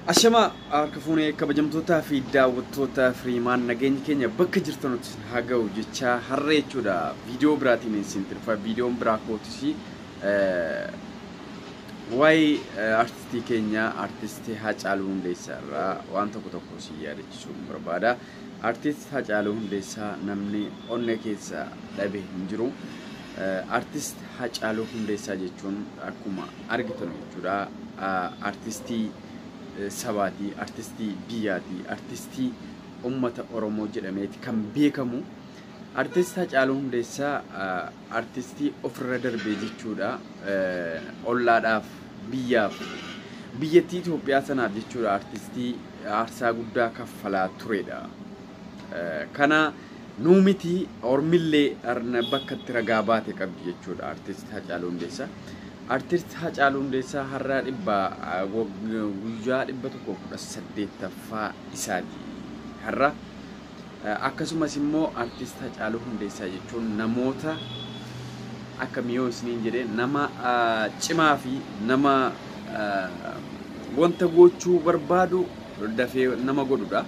Ashama harka fuunee kabajamtootaa fi daawwattoota Firiimaan nageenyi keenya bakka jirtanutti haa ga'u jecha har'a jechuudha viidiyoo biraatiin isin tirfa. Viidiyoon biraa kootis waa'ee artistii keenya artistii Haacaaluu Hundeessaa irraa waan tokko tokko si yaadachiisuun barbaada. Artist Haacaaluu Hundeessaa namni onnee keessa dhabe hin jiru. Artist Haacaaluu Hundeessaa jechuun akkuma argitan jechuudha artistii sabaati, artistii biyyaati, artistii ummata Oromoo jedhameeti kan beekamu. Artist Haacaaluu Hundeessaa artistii ofirra darbee jechuudha. Ollaadhaaf, biyyaaf, biyyattii Itoophiyaa sanaaf jechuudha artistii aarsaa guddaa kaffalaa turedha. Kana nuu miti ormillee bakka itti ragaa baate qabdi jechuudha artist Haacaaluu Hundeessaa. Artist Haacaaluu Hundeessaa har'a guyyaa 118ffaa isaati har'a. Akkasumas immoo artist Haacaaluu Hundeessaa jechuun namoota akka miyoo isiniin jedhee nama cimaa fi nama wanta gochuu barbaadu dafee nama godhudha.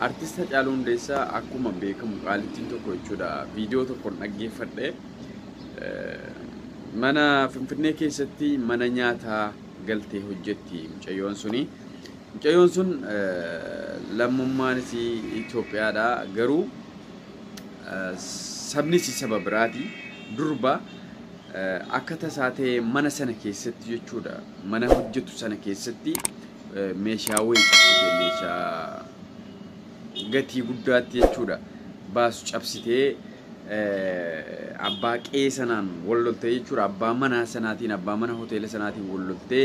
Artist Haacaaluu Hundeessaa akkuma beekamu qaalittiin tokko jechuudha viidiyoo tokkoon dhaggeeffadhe. Mana Finfinnee keessatti mana nyaataa galtee hojjetti mucayyoon suni. Mucayyoon sun lammummaan isii Itoophiyaadha garuu sabni isii saba biraati. Durba akka tasaa ta'e mana sana keessatti jechuudha mana hojjetu sana keessatti meeshaa wayii cabsite meeshaa gatii guddaatti jechuudha baasu cabsitee abbaa qe'ee sanaan wal loltee jechuudha abbaa manaa sanaatiin abbaa mana hoteela sanaatiin wal loltee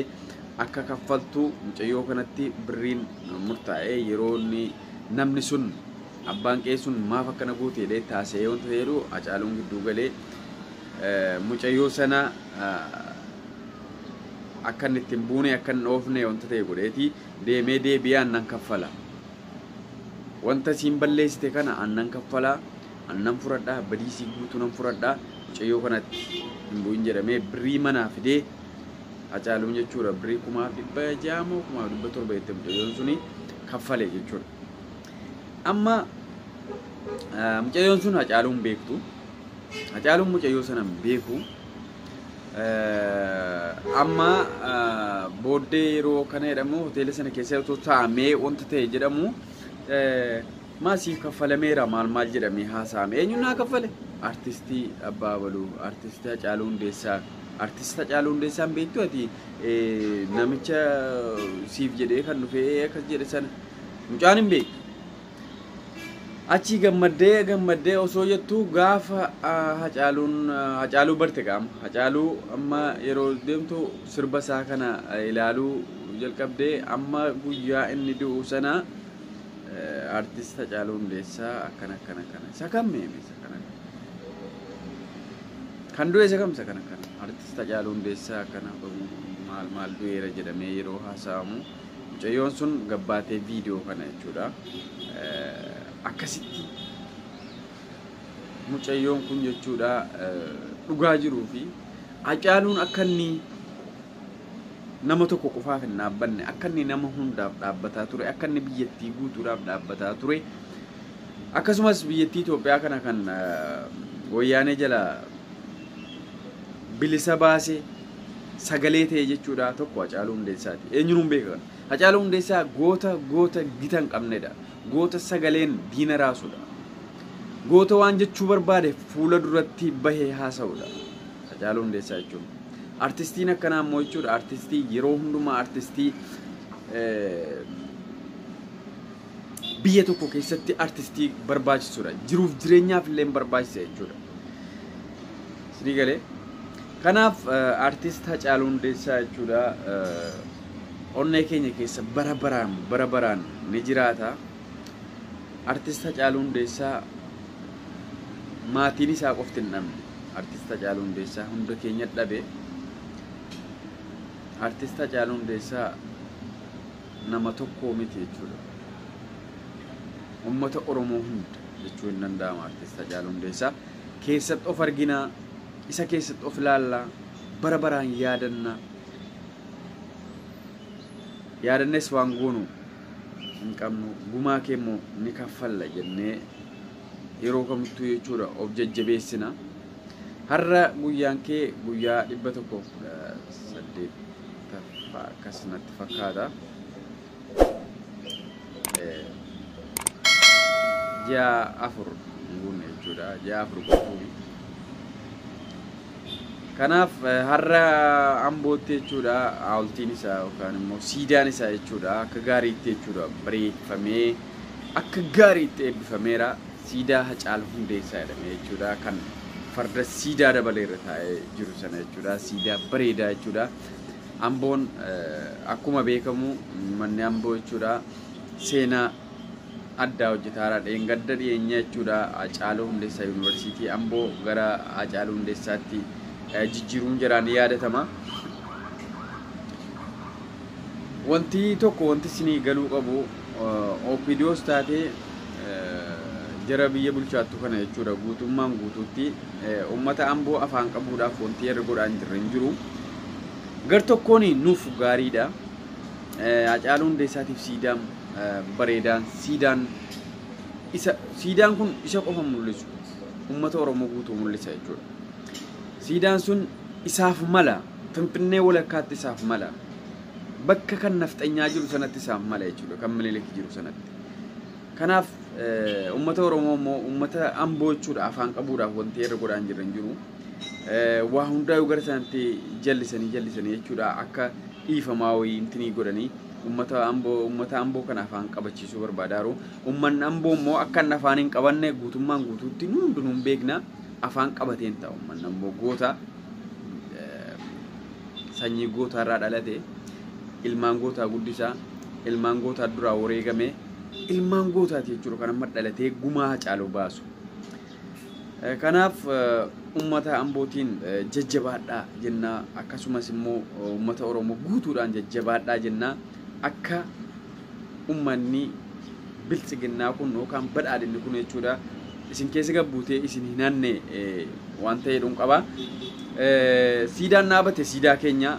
akka kaffaltu mucayyoo kanatti birriin murtaa'ee yeroo inni namni sun abbaan qe'ee sun maaf akkana goote jedhee taasisee wanta jedhu Haacaaluun gidduu galee mucayyoo sana akka inni ittiin buune akka inni dhoofne wanta ta'e godheeti deemee deebi'ee aannan kaffala. Wanta siin balleessite kana aannan kaffala, aannan fudhadhaa, badiisii guutuu nan fudhadhaa, mucayyoo kanatti hin bu'in jedhamee birrii manaa fidee Haacaaluun jechuudha birrii 6,600 moo 6,700 jette mucayyoon suni kaffale jechuudha. Amma mucayyoon sun Haacaaluun beektu. Haacaaluun mucayyoo sana hin beeku. Amma booddee yeroo kana jedhamu hoteela sana keessa otoo taa'amee wanta ta'e jedhamu maasiif kaffalameera maal maal jedhamee haasa'ame. Eenyuun naa kaffale? Artistii Abbaa Baluu, artistii Haacaaluu Hundeessaa. Artist Haacaaluu Hundeessaan beektu ati namicha siif jedhee kan dhufee akkas jedhe sana mucaan hin beektu. Achii gammaddee gammaddee osoo jettu gaafa Haacaaluun Haacaaluu barte qaama. Haacaaluu amma yeroo deemtu sirba isaa kana ilaaluu jalqabdee amma guyyaa inni du'u sana artist Haacaaluu Hundeessaa akkana akkana akkana isa kam meeme isa kana kan du'e isa kam isa kana akkana artist Haacaaluu Hundeessaa akkana maal maal du'eera jedhamee yeroo haasa'amu mucayyoon sun gabbaatee viidiyoo kana jechuudha. Akkasitti mucayyoon kun jechuudha dhugaa jiruu fi Haacaaluun akka inni nama tokko qofaaf hin dhaabbanne akka inni nama hundaaf dhaabbataa ture akka inni biyyattii guutuudhaaf dhaabbataa ture akkasumas biyyattii Itoophiyaa kana kan wayyaanee jala bilisa baase sagalee ta'e jechuudha tokko Haacaaluu Hundeessaati. Eenyuun hin beekan? Haacaaluu Hundeessaa goota goota gita hin qabnedha. Goota sagaleen diina raasudha. Goota waan jechuu barbaade fuula duratti bahee haasa'udha. Haacaaluu Hundeessaa jechuun. Artistiin akkanaa immoo jechuudha artistii yeroo hundumaa artistii biyya tokko keessatti artistii barbaachisudha. Jiruuf jireenyaaf illee barbaachisa jechuudha. Isinii galee? Kanaaf artist Haacaaluu Hundeessaa jechuudha onnee keenya keessa bara baraan bara baraan ni jiraata. Artist Haacaaluu Hundeessaa maatiin isaa qofti hin dhabne. Artist Haacaaluu Hundeessaa hunda keenya dhabe. Artist Haacaaluu Hundeessaa nama tokko miti jechuudha. Uummata Oromoo hunda jechuun hin danda'ama artist Haacaaluu Hundeessaa. Keessatti of arginaa, isa keessatti of ilaallaa, bara baraan yaadannaa. Yaadannes waan goonu hin qabnu, gumaa kee immoo ni kaffalla jennee yeroo kamittuu jechuudha of jajjabeessina. Har'a guyyaan kee guyyaa 118ffaa akkas natti fakkaata. Ji'a 4 hin guunne jechuudha. Ji'a 4 guutuufi. Kanaaf har'a Ambootti jechuudha hawultiin isaa yookaan immoo siidaan isaa jechuudha akka gaariitti jechuudha bareeffamee akka gaariitti eebbifameera. Siidaa Hacaaluu Hundeessaa jedhamee jechuudha kan farda siidaa dabalee irra taa'ee jiru sana jechuudha. Siidaa bareedaa jechuudha. Amboon akkuma beekamu manni Amboo jechuudha seenaa addaa hojjetaara. Dheengadda dhiyeenya jechuudha Hacaaluu Hundeessaa Yuunivarsiitii Amboo gara Hacaaluu Hundeessaatti jijjiiruun jiraan yaadatama. Wanti tokko wanti isinii galuu qabu OPDOs taatee jara biyya bulchaattu kana jechuudha guutummaan guutuutti uummata Amboo afaan qabuudhaaf wanti yarra godhaa hin jirre hin jiru. Gar tokkoon nuuf gaariidha. Hacaaluu Hundeessaatiif siidaan bareedaan siidaan isa siidaan kun isa qofa mul'isu uummata Oromoo guutuu mul'isa jechuudha. Siidaan sun isaaf mala, Finfinnee walakkaatti isaaf mala, bakka kan nafxanyaa jiru sanatti isaaf mala jechuudha, kan Minilik jiru sanatti. Kanaaf uummata Oromoo immoo uummata Amboo jechuudha afaan qabuudhaaf wanti irra godhaa hin jirre hin jiru. Waa hundaa'uu gara isaaniitti jallisanii jechuudha akka dhiifamaa wayii intinii godhanii uummata Amboo kana afaan qabachiisuu barbaadaaru. Uummanni Amboo immoo akka inni afaan hin qabanne guutummaan guutuutti nu hundinuu hin beekna. Afaan qabateen ta'a uummanni Amboo goota sanyii gootaa irraa dhalate, ilmaan gootaa guddisaa, ilmaan gootaa duraa wareegame, ilmaan gootaati jechuudha kan amma dhalatee gumaa Hacaaluu baasu. Kanaaf uummata Ambootiin jajjabaadhaa jennaa, akkasumas immoo uummata Oromoo guutuudhaan jajjabaadhaa jennaa akka uummanni biltsiginnaa kun yookaan badhaadhinni kun jechuudha isin keessa gabbuutee isin hin hanne waan ta'eedhuun qaba. Siidaan dhaabbate siidaa keenya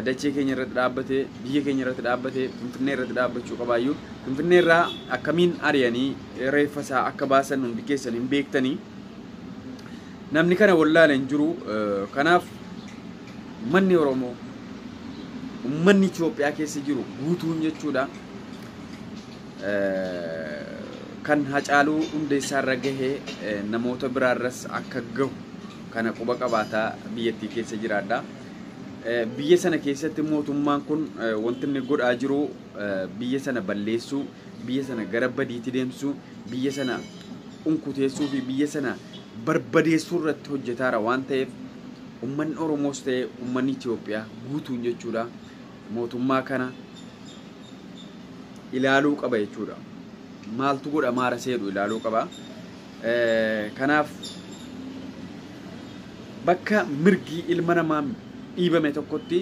dachee keenya irratti dhaabbate, biyya keenya irratti dhaabbate, Finfinnee irratti dhaabbachuu qabaayyuu. Finfinnee irraa akkamiin ari'anii reeffa isaa akka baasan hundi keessan hin beektanii. Namni kana wallaale hin jiru. Kanaaf manni Oromoo uummanni Itoophiyaa keessa jiru guutuun jechuudha kan Hacaaluu Hundeessaa irra gahee namoota biraarras akka gahu kana quba qabaataa biyyattii keessa jiraadha. Biyya sana keessatti mootummaan kun wanti inni godhaa jiru biyya sana balleessuu, biyya sana gara badiitti deemsuu, biyya sana unkuteessuu fi biyya sana barbadeessuu irratti hojjetaara waan ta'eef uummanni Oromoos ta'e uummanni Itoophiyaa guutuun jechuudha mootummaa kana ilaaluu qaba jechuudha. Maaltu godhamaara seedhu ilaaluu qaba. Kanaaf bakka mirgi ilma namaa dhiibame tokkotti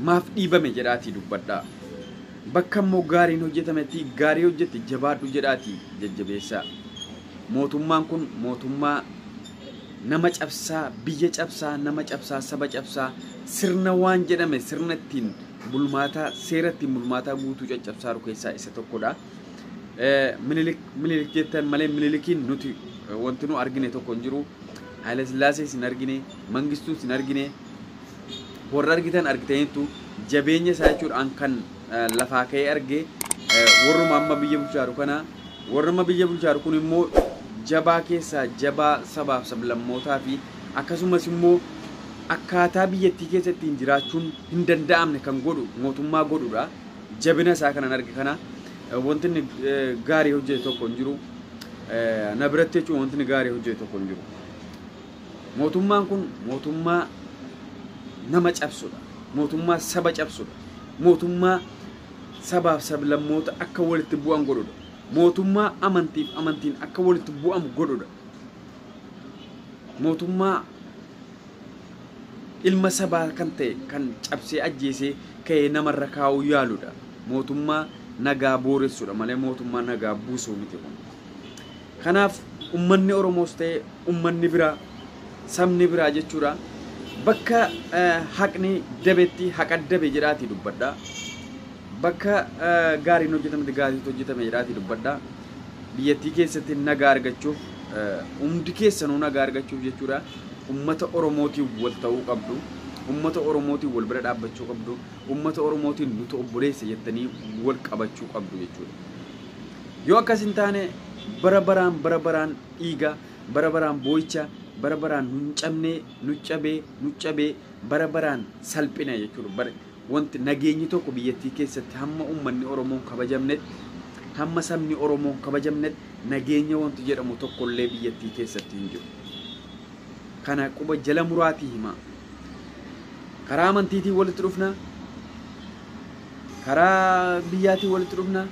maaf dhiibame jedhaatii dubbadhaa. Bakka immoo gaariin hojjetametti gaarii hojjette jabaadhu jedhaatii jajjabeessaa. Mootummaan kun mootummaa nama cabsaa, biyya cabsaa, nama cabsaa, saba cabsaa, sirna waan jedhame sirna ittiin bulmaataa, seera ittiin bulmaataa guutuu caccabsaaru keessaa isa tokkodha. Minilik jettan malee Minilikiin nuti wanti nu argine tokko hin jiru. Haayila Sillaasees hin argine, Mangistuus hin argine. Warra argitan argitaniitu jabeenya isaa jechuudhaan kan lafaa ka'ee arge warruma amma biyya bulchaaru kana. Warruma biyya bulchaaru kun immoo jabaa keessaa jabaa sabaaf sablammootaa fi akkasumas immoo akkaataa biyyattii keessatti hin jiraachuun hin danda'amne kan godhu mootummaa godhudha. Jabina isaa kanan arge kana wanti inni gaarii hojjete tokko hin jiru. Na biratti jechuun wanti inni gaarii hojjete tokko hin jiru. Mootummaan kun mootummaa nama cabsudha. Mootummaa saba cabsudha. Mootummaa sabaaf sablammoota akka walitti bu'an godhudha. Mootummaa amantiif amantiin akka walitti bu'amu godhudha. Mootummaa ilma sabaa kan ta'e kan cabsee ajjeesee ka'ee namarra kaa'uu yaaludha. Mootummaa nagaa booressudha malee mootummaa nagaa buusuu miti kun. Kanaaf uummanni Oromoos ta'e uummanni biraa sabni biraa jechuudha bakka haqni dabetti haqa dabe jedhaatii dubbadha. Bakka gaariin hojjetamte gaariitu hojjetame jedhaatii dubbadhaa. Biyyattii keessatti nagaa argachuuf, hundi keessanuu nagaa argachuuf jechuudha, ummata Oromootiin wal ta'uu qabdu. Ummata Oromootiin wal bira dhaabbachuu qabdu. Ummata Oromootiin nuti obboleessa jettanii wal qabachuu qabdu jechuudha. Yoo akkas hin taane bara baraan dhiiga, bara baraan boo'icha, bara baraan nun cabnee, nu cabee, nu cabee, bara baraan salphina jechuudha. Wanti nageenyi tokko biyyattii keessatti hamma uummanni Oromoo kabajamnetti, hamma sabni Oromoo kabajamnetti nageenya wanti jedhamu tokkollee biyyattii keessatti hin jiru. Kana quba jala muraatii himaa. Karaa amantiitiin walitti dhufna, karaa biyyaatiin walitti dhufna,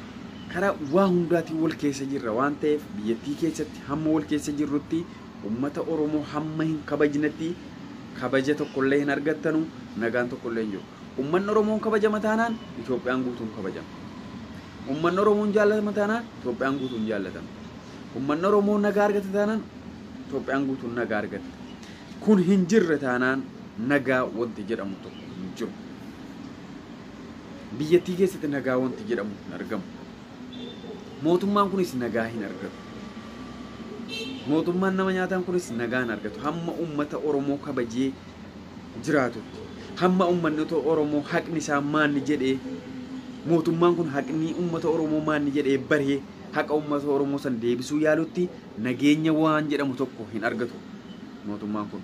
karaa waa hundaatiin wal keessa jirra waan ta'eef biyyattii keessatti hamma wal keessa jirrutti uummata Oromoo hamma hin kabajnetti kabaja tokkollee hin argattanu, nagaan tokkollee hin jiru. Uummanni Oromoon kabajama taanaan Itoophiyaan guutuun kabajama. Uummanni Oromoon jaallatama taanaan Itoophiyaan guutuun jaallatama. Uummanni Oromoo nagaa argata taanaan Itoophiyaan guutuun nagaa argata. Kun hin jirre taanaan nagaa wanti jedhamu tokko hin jiru. Biyyattii keessatti nagaa wanti jedhamu hin argamu. Mootummaan kunis nagaa hin argatu. Mootummaan nama nyaataan kunis nagaa hin argatu. Hamma uummata Oromoo kabajee jiraatutti, hamma uummanni Oromoo haqni isaa maanni jedhee, mootummaan kun haqni uummata Oromoo maanni jedhee baree haqa uummata Oromoo san deebisuu yaalutti nageenya waan jedhamu tokko hin argatu mootummaan kun.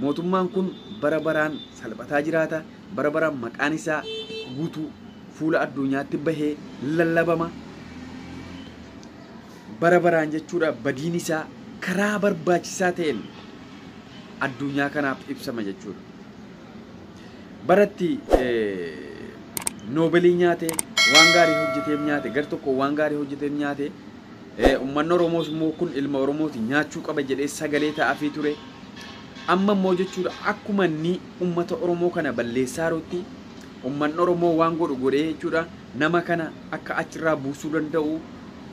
Mootummaan kun bara baraan salphataa jiraata. Bara baraan maqaan isaa guutuu fuula addunyaatti bahee lallabama. Bara baraan jechuudha badiin isaa karaa barbaachisaa ta'een addunyaa kanaaf ibsama jechuudha. Baratti Noobelii nyaate, waan gaarii hojjeteef nyaate, gar tokko waan gaarii hojjeteef nyaate, uummanni Oromoos immoo kun ilma Oromooti nyaachuu qaba jedhee sagalee ta'aafii ture. Amma immoo jechuudha akkuma inni uummata Oromoo kana balleessaa jirutti uummanni Oromoo waan godhu godhee jechuudha nama kana akka achirraa buusuu danda'u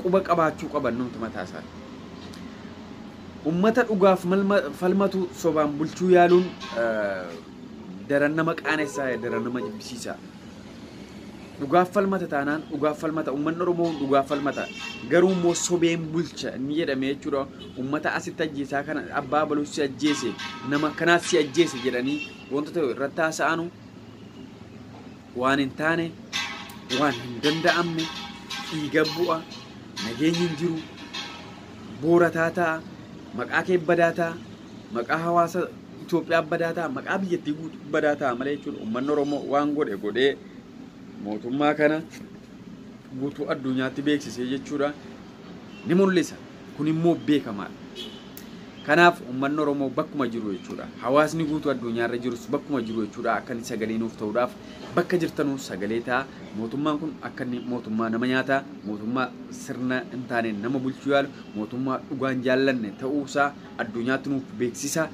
quba qabaachuu qaba namti mataa isaa. Uummata dhugaaf falmatu sobaan bulchuu yaaluun daran nama qaanessaa, daran nama jibbisiisa. Dhugaaf falmata taanaan dhugaaf falmata, uummanni Oromoo dhugaaf falmata. Garuu immoo sobeen bulcha inni jedhame jechuudha. Uummata asitti ajjeesaa kana abbaa baluu si ajjeese, nama kanaas si ajjeese jedhanii wantoota irratti haasa'anu waan hin taane, waan hin danda'amne, dhiiga bu'a, nageenyi hin jiru, boorataa ta'a, maqaa kee badaa ta'a, maqaa hawaasa Itoophiyaa badaa ta'a, maqaa biyyattii guutuu badaa ta'a malee jechuudha. Uummanni Oromoo waan godhe godhee mootummaa kana guutuu addunyaatti beeksisee jechuudha ni mul'isa. Kun immoo beekamaadha. Kanaaf uummanni Oromoo bakkuma jiru jechuudha. Hawaasni guutuu addunyaarra jirus bakkuma jiru jechuudha. Akka inni sagalee nuuf ta'uudhaaf bakka jirtanuu sagalee ta'a. Mootummaan kun akka inni mootummaa nama nyaataa, mootummaa sirna hin taane nama bulchuu yaalu, mootummaa dhugaan jaallanne ta'uusaa addunyaatti nuuf beeksisa.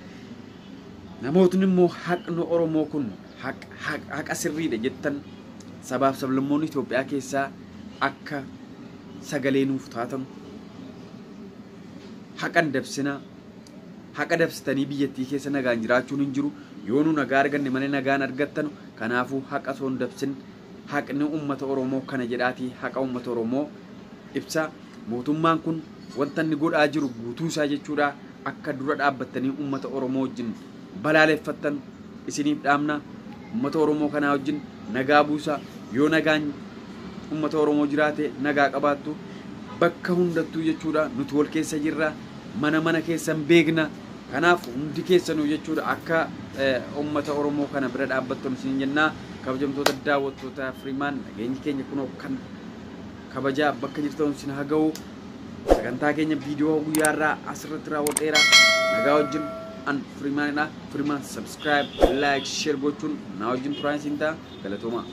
Namootni immoo haqni Oromoo kun haqa sirriidha jettan sabaaf sablammoonni Itoophiyaa keessaa akka sagalee nuuf taatan haqan dabsinaa. Haqa dabsitanii biyyattii keessa nagaan jiraachuun hin jiru. Yoo nu nagaa arganne malee nagaan argattanu. Kanaafuu haqa osoo hin dabsin haqni uummata Oromoo kana jedhaatii haqa uummata Oromoo ibsa. Mootummaan kun wanta inni godhaa jiru guutuu isaa jechuudha. Akka dura dhaabbattanii uummata Oromoo wajjin balaaleffattan isiniif dhaamna. Uummata Oromoo kanaa wajjin nagaa buusa. Yoo nagaan uummata Oromoo jiraate nagaa qabaattu. Bakka hundattuu jechuudha nuti wal keessa jirra. Mana mana keessan beekna. Kanaaf hundi keessanuu jechuudha akka uummata Oromoo kana bira dhaabbattan isin jennaa. Kabajamtoota daawwattoota Firiimaan, nageenyi keenya kunoo kan kabajaa bakka jirtan isin haa ga'u. Sagantaa keenya viidiyoo guyyaarraa asirratti raawwadheera. Nagaa wajjin an Firiimaanidha. Firiimaan subscribe, like, share gochuun naa wajjin turaan isin ta'a. Galatoomaa.